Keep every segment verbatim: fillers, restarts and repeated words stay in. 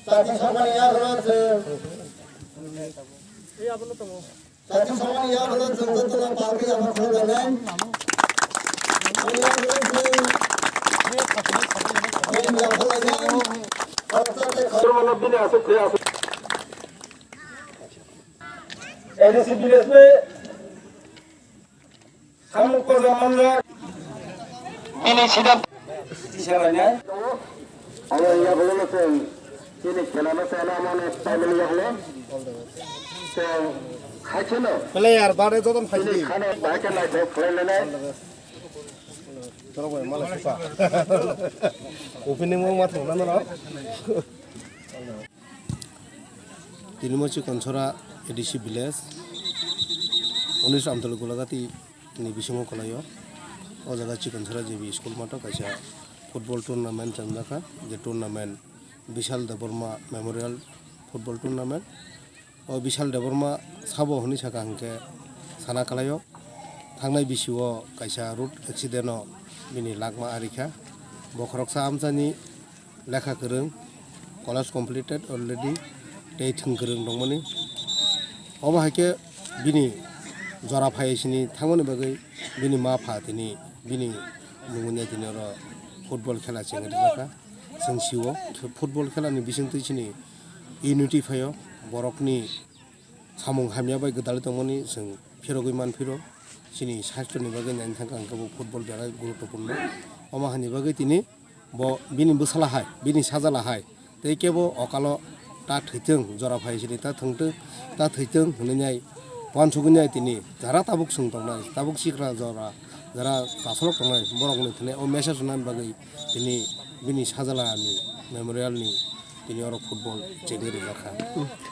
Jati Sabhani yaphano chwng, Jati Sabhani yaphano chwng jotono palki yaphar khulumlainai. Ani yaphano chwng, chwng yaphar lainai. Khoroksa tei khoroksa bini aswk khe aswk. A D C village ni Samung kojak manjak. Bini sidang. Tisa lainai. Abo yagulo no chwng chini khela no chana mano family yagulo. Chwng hai kheno. Player bare joton chini phaidi. Khana bahai khe naithok khlai lainai. Chalo bai mala supa. Opening mo ma thong na no. Tini mo Chikonsora A D C village, unis Amtali Golagati ni bisingo kwlaio. O jaga Chikonsora J B school mato kaisa football tournament changjakha, je tournament Bishal Debbarma Memorial Football Tournament. O Bishal Debbarma sabo hwnwi saka hwnkhe sana kwlaio. Thangnai bisio kaisa road accident o bini lakma arikha. Bo khoroksa amchaini lekha kwrwng, college completed already, tei thwng kwrwng tongmani. Obo hai khe bini jora phai sini thangmani bagwi bini ma pha tini bini mungwi tini oro football khela chengri jakha. Chwng sio football khela ni bisingtwi chini unity phaio, borokni samung hamya bai gwdalwi tongmani chwng phirogwi man phiro. Chini sasthoni bagwi nai thangkha hwnkhe bo football belai guruttopurno. Omo hani bagwi tini bo bini bwsala hai, bini sajala hai, tei kebo okalo ta thwitwng, jora phai sini ta thwngtwng, ta thwitwng hwnwi nai uansugwi nai tini jara tabuk chwng tongnai, tabuk sikra jora jara kasolok tongnai borokni thani o message rwnani bagwi tini bini sajala ni memorial ni tini oro football chengwi rijak kha.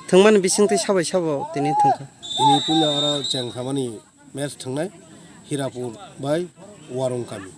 Thwngmani bisingtwi sabai sabo tini thwngkha. Tini puila oro cheng khamani match thwngnai Hirapur bai Warung kami.